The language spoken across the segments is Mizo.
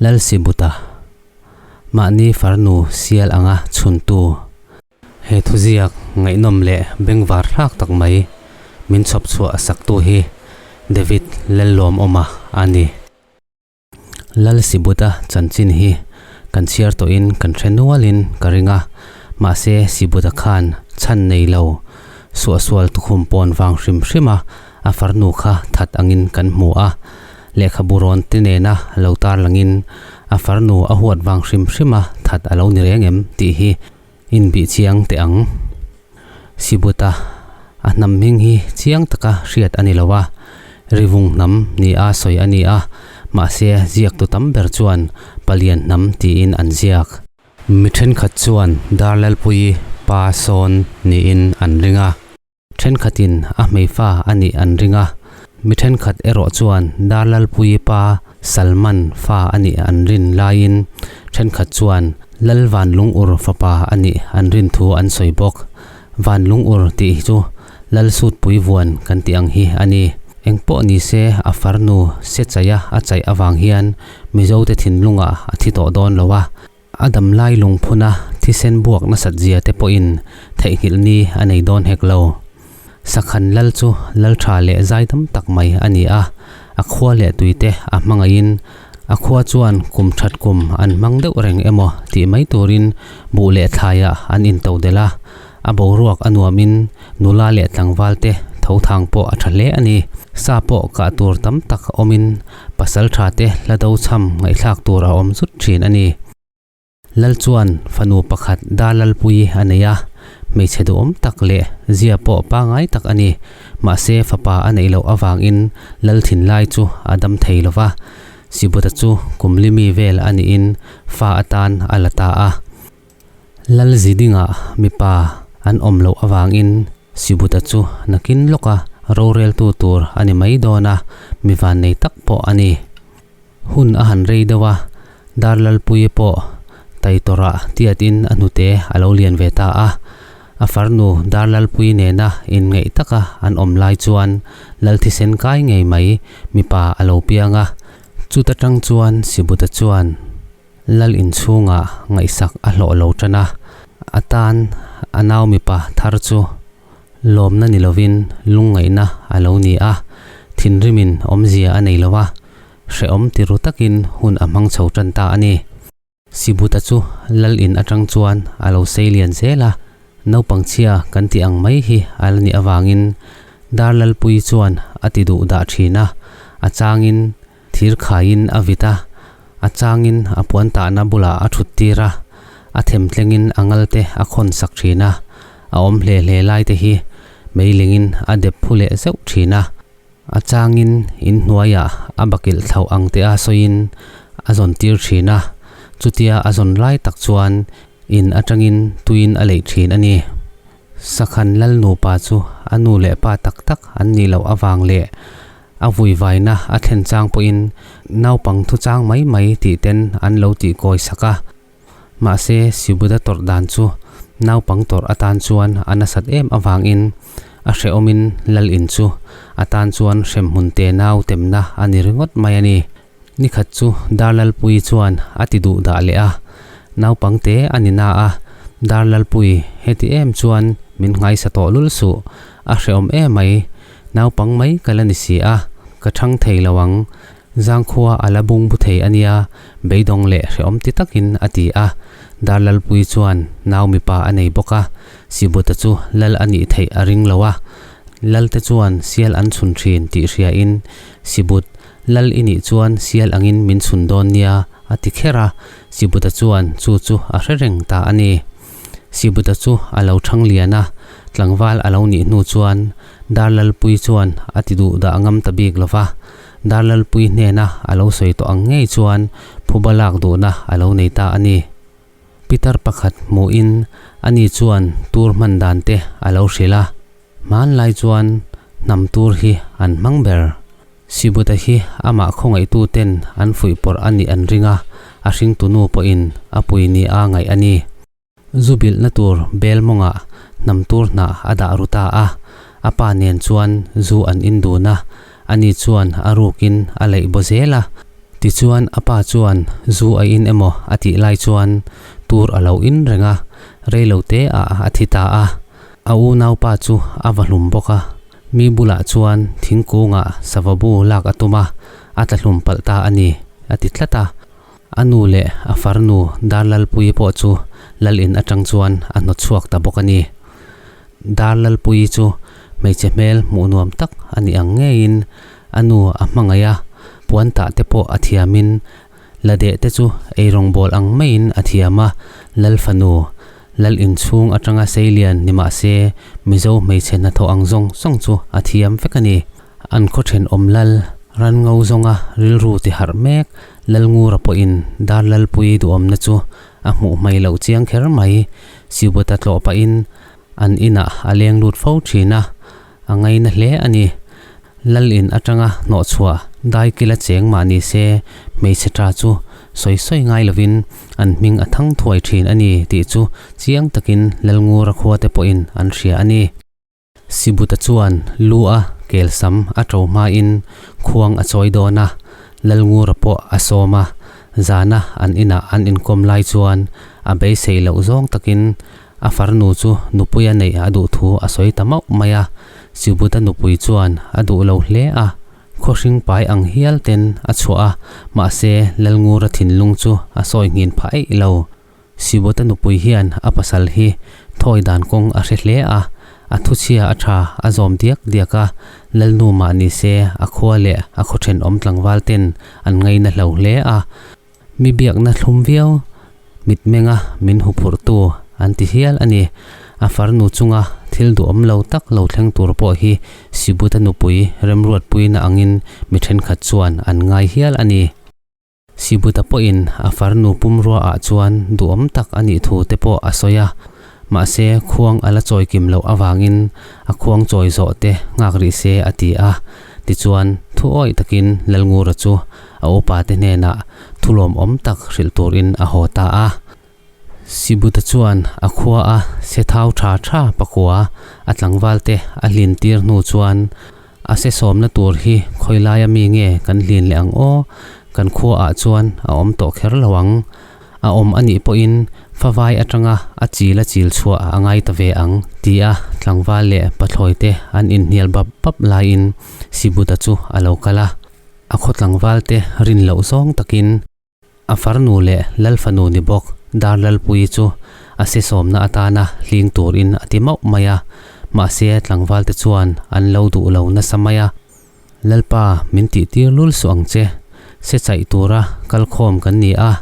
Lalsibuta, mahni farnu sial anga chhuntu. He thuziak ngaihnawm leh bengvar hlak tak mai min chhawp chhuah saktu hi David Lallawmawma a ni. Lalsibuta chanchin hi kan chhiar tawhin kan hre nualin ka ring a, mahse Sibuta khan chhan nei lo suahsual tukhum pawn vang hrim hrim a, a farnu kha that angin kan hmu a, lehkhabu rawn te nena lo tarlangin a farnu a huat vang hrim hrim a that a lo ni reng em tih hi inbih chiang teh ang. Sibuta a hnam hming hi chiang taka hriat a ni lo a, Rivung hnam ni a sawi a ni a, mahse ziaktu tam ber chuan Palian hnam tiin an ziak. Mi thenkhat chuan Darlalpuii pa sawn niin an ring a. Thenkhatin a hmeifa a nih an ring a, mi thenkhat erawh chuan Darlalpuii pa Salman fa a nih an rin laiin thenkhat chuan Lal Vanlungur fapa a nih an rin thu an sawi bawk. Vanlungur tih hi chu Lal Sutpui vuan kan tih ang hi a ni. Engpawh ni se a farnu se chaia a chaih avang hian Mizote thinlungah a thi tawh dawn lo a, A dam lai lungphuna thisen buak nasat zia te pawhin theihnghilh ni a nei dawn hek lo. Sakhan lal chu lal tha leh zaidam tak mai a ni a, a khua leh tui te a hmangaihin a khua chuan kum that kum an hmang deuh reng emaw tih mai turin buh leh thlaiah an into delh a, a boruak a nuamin nula leh tlangval te tho thang pawh a tha hle a ni. Sa pawh kah tur tam tak awmin Pasal tha te hla do chham ngaihthlak tur a awm zut thin a ni. Lal chuan fanu pakhat Darlalpui a nei a, hmeichhe duhawm tak leh zia pawh pangai tak a ni. Mahse fapa a neih loh avangin Lal thinlai chu a dam thei lo va, Sibuta chu kum limi vel a niin fa atan a la ta a. Lal zidingah mipa an awm loh avangin Sibuta chu nakin lawka roreltu tur a ni mai dawn a, mi vannei tak pawh a ni. Hun a han rei deuh a, Darlalpuii pawh Taitawrah tiatin a hnute a lo lian ve ta a. A farnu Darlalpuii nena inngeih taka an awm lai chuan Lal thisen kai ngei mai mipa a lo piang a. Chuta tang chuan Sibuta chuan Lal inchhungah ngaihsak a hlawh lo tan a, a tan a nau mipa thar chu lawmna ni lovin lungngaihna a lo ni a, thinrimin awmzia a nei lo a, hrehawm ti ru takin hun a hmang chho tan ta a ni. Sibuta chu lal in atang chuan a lo sei lian zel a, naupang chhia kan tih ang mai hi a la nih avangin Darlalpuii chuan a ti duh dah thin a, a changin Thir khaiin a vit a, a changin a puan tahna bulah a thut tir a, a them tlengin a ngal te a khawn sak thin a, a awm hle hle lai te hi meilingin a dep phu leh zeuh thin a, a changin in hnuaiah a bakilh thlauh ang te a sawiin a zawn tir thin a, chutia a zawn lai tak chuan in atangin tuiin a leih thin a ni. Sakhan lal nupa chu a nu leh pa tak tak an nih loh avang leh a vuivaina a thlen chang pawhin naupang thu chang mai mai tih ten an lo tih kawi sak a. Mahse Sibuda tawrh dan chu naupang tawrh atan chuan a nasat em avangin a hrehawmin lal in chu atan chuan hremhmun te nau temna a ni ringawt mai a ni. Nikhat chu Darlalpuii chuan a ti duh dah leh a, naupang te a ni na a, Darlalpui heti em chuan min nghaisa tawh lul suh, a hrehawm emai, naupang mai ka la ni si a, ka chhang thei lo ang, zangkhua a la bung bu thei a nia, beidawng leh hrehawm ti takin a ti a, Darlalpuii chuan nau mipa a nei bawk a, Sibuta chu lal a nih theih a ring lo a, Lalte chuan sial an chhun thin tih hriain Sibut Lal i nih chuan sial angin min chhun dawn nia, a ti kher a. Sibuta chuan chu chu a hre reng ta a ni. Sibuta chu a lo thang lian a, tlangval a lo nih hnu chuan Darlalpui chuan a ti duh dah ngam ta bik lo va. Darlalpui hnena a lo sawi tawh ang ngei chuan phuba lak duhna a lo nei ta a ni. Pitar pakhat hmuhin ani chuan tur hman dan te a lo hrilh a. Hmanlai chuan hnam tur hi an hmang ber. Sibuta hi amah khawngaihtu ten an fuihpawrh a nih an ring a, a hringtu nu pawhin a pui ni a ngaih a ni. Zu bilhna tur bel mawngah hnam tur hnah a dah ru ta a, a pa nen chuan zu an in dun a, ani chuan a rukin a leih baw zel a. Tichuan a pa chuan zu a in emaw a tih lai chuan tur a lo in reng a, rei lo te ah a thi ta a. A unaupa chu a va hlum bawk a, mi bulah chuan thingkungah sava bu lak a tum a, a tla hlum palh ta a ni, a ti tlat a. A nu leh a farnu Darlalpuii pawh chu lal in atang chuan a hnawt chhuak ta bawk a ni. Darlalpuii chu hmeichhe hmel hmuh nuam tak a nih ang ngeiin a nu a hmangaih a, puan tah te pawh a thiamin la deh te chu eirawngbawl ang maiin a thiam a, Lal fanu, Lal inchhung atanga seilian ni mah se Mizo hmeichhe hnathawh ang zawng zawng chu a thiam vek a ni. An khaw thenawm lal, ran ngo zawnga rilru ti harh mek Lalngura pawhin Dar Lalpui duhawmna chu a hmuh hmai loh chiang kher mai. Sibuta tlawh pahin an inah a leng lut fo thin a, a ngaina hle a ni. Lal in atanga hnawhchhuah daikila cheng mah ni se hmeichhe tha chu sawi sawi ngai lovin an hming a thang thuai thin a ni tih chu chiang takin Lalngura khuate pawhin an hria a ni. Sibuta chuan lu a kel sam a to hmain khuang a chawi dawn a, Lalngura pawh a sawm a, zana an inah an inkawm lai chuan a beisei loh zawng takin a farnu chu nupuia neih a duh thu a sawi ta mauh mai a, Sibuta nupui chuan a duh lo hle a, khawhring pai ang hial ten a chhuah a, mahse Lalngura thinlung chu a sawi nghin phah eih lo. Sibota nupui hian a pasal hi thawi dan kawng a hre hle a, a thuchhia a tha a zawm diak diak a, Lalnu mah ni se a khua leh a khaw thenawm tlangval ten an ngaina hlo hle a, mi biakna thlum viau mitmenga min huphurhtu an ti hial a ni. A farnu chunga thil duhawm lo tak lo thleng tur pawh hi Sibota nupui remruatpuina angin mi thenkhat chuan an ngai hial a ni. Sibuta pawhin a farnu pumrua ah chuan duhawm tak a nih thu te pawh a sawi a, mahse khuang a la chawi kim loh avangin a khuang chawi zawh te nghak rih se a ti a. Tichuan, thu awih takin Lalngura chu a upa te hnenah thu lawmawm tak hrilh turin a haw ta a. Sibuta chuan a khua a se thau tha tha pakua a tlangval te a hlin tir hnu chuan a se sawmna tur hi khawi laia mi nge kan hlin leh ang aw, kan khua ah chuan a awm tawh kher lo ang. A awm a nih pawhin favai atanga a chil a chil chhuah a ngai ta ve ang tia tlangval leh pathlawi te an inhnial bap bap laiin Sibuta chu a lo kal a, a khaw tlangval te rin loh zawng takin A farnu leh Lalfanu ni bawk Darlalpuii chu a sesawmna atana hling turin a ti mauh mai a, mahse tlangvalte chuan an lo duh lo nasa mai a. Lalpa min tihtir lul suh ang che, se chaih tura kalkhawm kan ni a,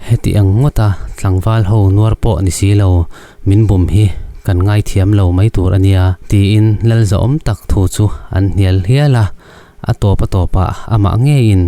heti ang ngawta tlangval ho nuar pawh ni si lo min bum hi kan ngaithiam lo mai tur a nia tiin Lal zahawm tak thu chu an hnial hial a, a tawp a tawpah amah ngeiin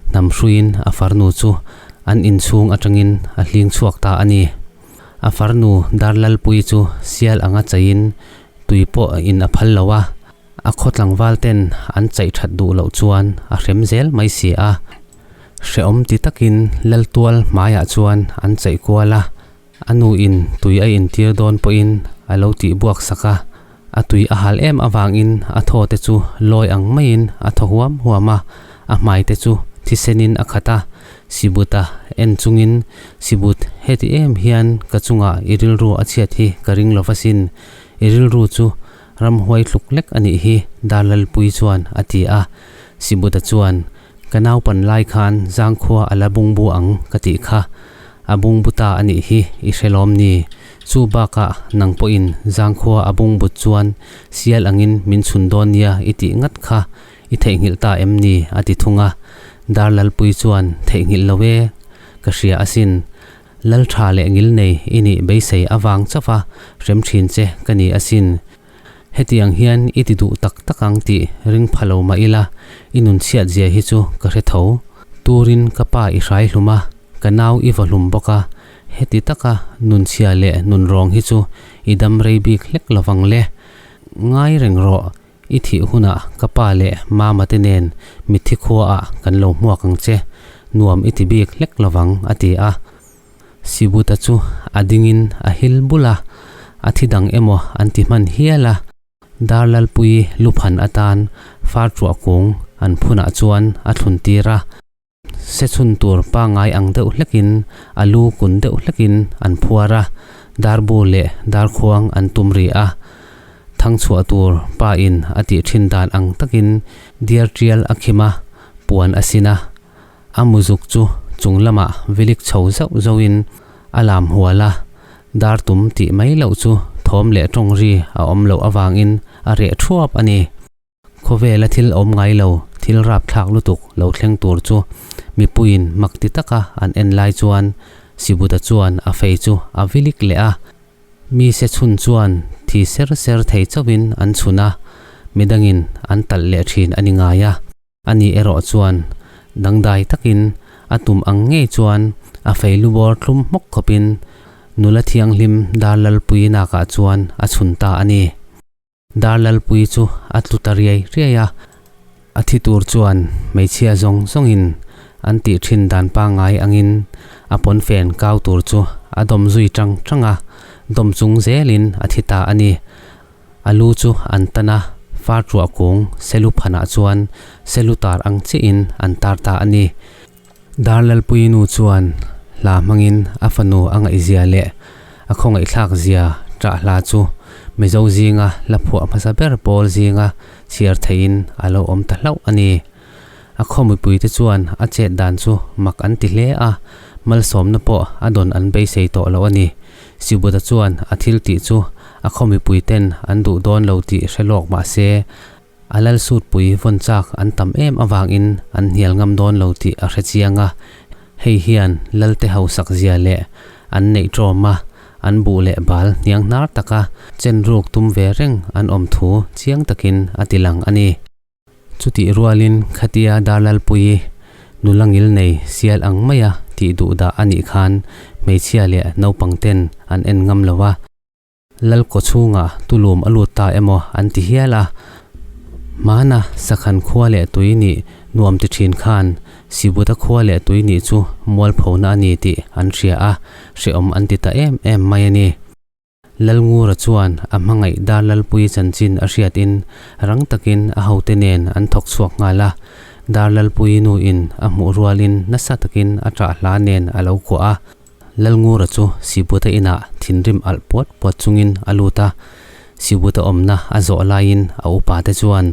Hnam hruiin a farnu chu an inchhung atangin a hling chhuak ta a ni. A farnu Darlalpuii chu sial anga chaiin tui pawh in a phal lo a, a khaw tlangval ten an chaih that duh loh chuan a hrem zel mai si a. Hrehawm ti takin Laltual hmaiah chuan an chaih kual a, A nu in tui a intir dawn pawhin a lo tih buak sak a, a tui a hal em avangin a thaw te chu lawi ang maiin a thaw huam huam a, a hmai te chu thisenin a khat a, Sibuta en chungin, Sibut, heti em hian ka chungah i rilru a chhiat hi ka ring lo vasin, i rilru chu ramhuai tluk lek a nih hi, Darlalpui chuan a ti a. Sibuta chuan, Ka naupan lai khan zangkhua a la bungbu ang ka tih kha a bungbu ta a nih hi i hre lawm ni? Chu bakah nang pawhin zangkhua a bungbut chuan sial angin min chhun dawn nia i tih ngat kha i theihnghilh ta em ni? a ti thung a. Darlalpui chuan theihnghilh lo e, ka hria asin. Laltha leh ngilnei i nih beisei avang chauh a hrem thin che ka ni asin. Hetiang hian i ti duh tak tak ang tih ring pha lo mah ila, i nun chhiat zia hi chu ka hre tho. Turin ka pa i hrai hlum a, ka nau i vaw hlum bawk a, heti taka nun chhia leh nun rawng hi chu i dam rei bik hlek lo vang le. Ngai reng rawh, i thih hunah ka pa leh mama te nen mitthi khuaah kan lo hmuak ang che, nuam i ti bik hlek lo vang, a ti a. Sibuta chu a dingin a hil bul a, a thi dang emaw an ti hman hial a. Darlalpui luphan atan far ṭuah kung an phunah chuan a thlun tir a. Se chhun tur pangai ang deuh hlekin a lu kun deuh hlekin an phuar a, darbu leh darkhuang an tum ri a. Thangchhuah tur pa in a tih thin dan ang takin diar tial a khim a, puan a sin a. A muzuk chu chung lamah vilik chho zauh zauhin a lam hual a, dar tum tih mai loh chu thawm leh tawng ri a awm loh avangin a reh thuap a ni. Khawvela thil awm ngai lo, thil rapthlak lutuk lo thleng tur chu mipuiin mak ti taka an en lai chuan Sibuta chuan a fei chu a vilik leh a. Mi se chhun chuan thi ser ser thei chauhin an chhun a, midangin an talh leh thin a ni ngai a. Ani erawh chuan dangdai takin a tum ang ngei chuan a fei lubawr thlum hmawk khawpin nula thianghlim Darlalpui nakah chuan a chhun ta a ni. Darlalpui chu a tlu ta riai riai a, a thi tur chuan hmeichhia zawng zawngin an tih thin dan pangngai angin a pawnfen kau tur chu a dawm zui tang tang a, dawm chung zelin a thi ta a ni. A lu chu an tan a, far ruah kung selu phanah chuan selu tar ang chiahin an tar ta a ni. Darlalpui nu chuan hla hmangin a fanu a ngaihzia leh a khawngaihthlak zia ṭah hla chu Mizo zinga hla phuah hmasa ber pawl zinga chhiar theihin a lo awm ta hlauh a ni. A khaw mipuite chuan a chet dan chu mak an ti hle a, malsawmna pawh a dawn an beisei tawh lo a ni. Sibuta chuan a thil tih chu a khaw mipuiten an duh dawn lo tih hre lawk mah se, A lal sutpui vawn chak an tam em avangin an hnial ngam dawn lo tih a hre chiang a, hei hian lalte hausak zia leh an neih ṭawm a, an buh leh bal hniang hnar taka chen ruk tum ve reng an awm thu chiang takin a ti lang a ni. Chutih rualin khatia Darlalpuii nula ngil nei sial ang maia tih duh dah a nih khan hmeichhia leh naupang ten an en ngam lo a, Lalkaw chhungah tulum a lut ta emaw an ti hial a. Hmana Sakhan khua leh tui nih nuam ti thin khan Sibuta khua leh tui nih chu mualphona a ni tih an hria a, hrehawm an ti ta em em mai a ni. Lalngura chuan a hmangaih Darlalpui chanchin a hriatin rang takin a hote nen an thawk chhuak nghal a. Darlalpui nuin a hmuh rualin nasa takin a ṭah hla nen a lo kuah a. Lalngura chu Sibuta inah thinrim alh puat puat chungin a lut a, Sibuta awmna a zawh laiin a upate chuan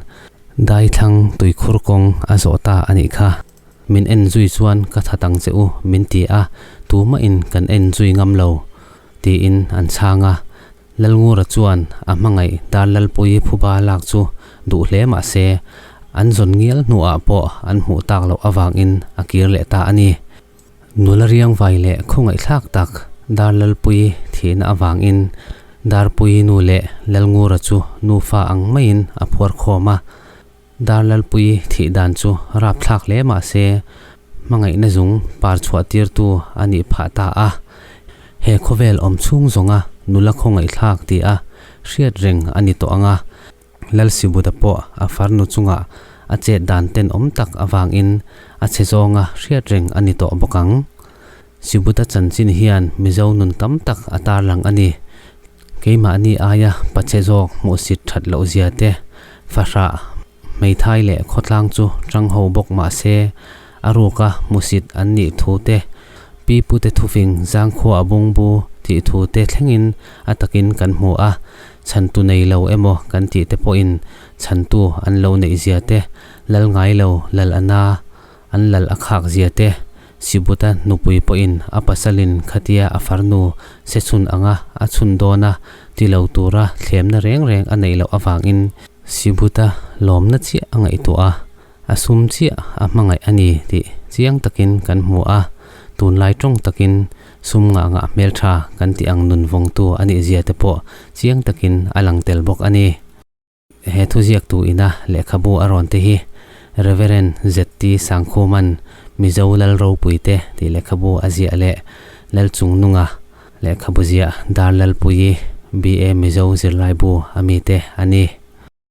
Daithlang tuikhur kawng a zawh ta a nih kha. Min en zui chuan ka that ang che u min ti a, tumahin kan en zui ngam lo, tiin an chhang a. Lalngura chuan a hmangaih Darlalpuii phuba lak chu duh hle mah se, an zawn ngial hnuah pawh an hmuh tak loh avangin a kir leh ta a ni. Nula riangvai leh khawngaihthlak tak Darlalpuii thihna avangin Darpuii nu leh Lalngura chu nufa ang maiin a phuar khawm a. Darlalpuii thih dan chu rapthlak hle mah se hmangaihna zung par chhuah tirtu a nih phah ta a. He khawvel awm chhung zawnga nula khawngaihthlak tih a hriat reng a ni tawh ang a. Lalsibuta pawh a farnu chungah a chet dan tenawm tak avangin a chhe zawnga hriat reng a ni tawh bawk ang. Sibuta chanchin hian Mizo nun tam tak a tarlang a ni. Keimahni aia pache zawk hmuhsit that loh zia te, fahrah, hmeithai leh khawtlang chu tang ho bawk mah se a ruka hmuhsit an nih thu te, pi pute thufing zangkhua a bungbu tih thu te thlengin a takin kan hmu a. Chhantu nei lo emaw kan tih te pawhin chhantu an lo neih zia te, lal ngai lo lal a na, an lal a khak zia te, Sibuta nupui pawhin a pasalin khatia a farnu se chhun anga a chhun dawn a ti lo tura thlemna reng reng a neih loh avangin Sibuta lawmna chiah a ngaihtuah a. A sum chiah a hmangaih a ni tih chiang takin kan hmu a, tunlai tawng takin sum ngah ngah hmeltha kan tih ang nun vawngtu a nih zia te pawh chiang takin a lang tel bawk a ni. He thuziaktu ina lehkhabu a rawn te hi Reverend ZT Sangkhuman Mizo Lal Ropuite tih lehkhabu a ziah leh Lalchungnunga lehkhabu ziah Darlalpuii BA Mizo zirlaibu a mite a ni.